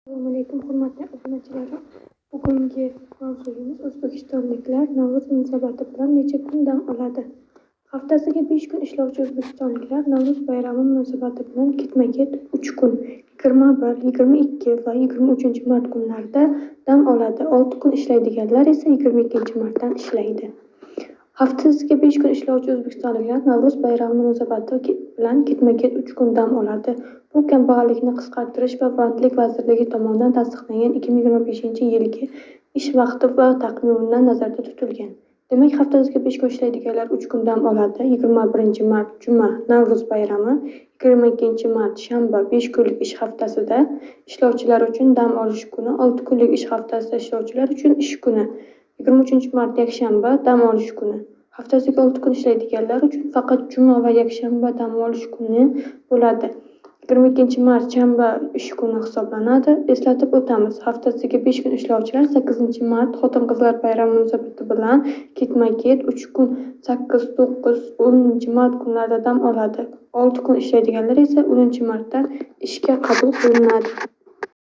Assalomu alaykum, hurmatli obunachilarim. Bugungi mavzuyimiz: o'zbekistonliklar Navro'z munosabati bilan necha kun dam oladi? Haftasiga 5 kun ishlovchi o'zbekistonliklar Navro'z bayrami munosabati bilan ketma-ket 3 kun: 21, 22 va 23 mart kunlarida dam oladi. 6 kun ishlaydiganlar esa 22 martdan ishlaydi. Haftasiga 5 kun ishlovchi o'zbekistonliklar Navro'z bayrami munosabati bilan ketma-ket 3 kun dam oladi. Bu Kambag'allikni qisqartirish va bandlik vazirligi tomonidan tasdiqlangan 2025-yilgi ish vaqti va taqvimida nazarda tutilgan. Demak, haftasiga 5 kun ishlaydiganlar 3 kun dam oladi. 21 mart juma, Navro'z bayrami, 22 mart shanba, 5 kunlik ish haftasida ishlovchilar uchun dam olish kuni, 6 kunlik ish haftasida ishlovchilar uchun ish kuni, 23 mart yakshanba, dam olish kuni. Haftasiga 6 kun ishlaydiganlar uchun faqat juma va yakshanba dam olish kuni bo'ladi. 22 mart shanba ish kuni hisoblanadi. Eslatib o'tamiz, haftasiga 5 kun ishlovchilar 8 mart Xotin-qizlar bayrami munosabati bilan ketma-ket 3 kun: 8, 9, 10 mart kunlarida dam oladi. 6 kun ishlaydiganlar esa 10 martdan ishga qabul qilinadi.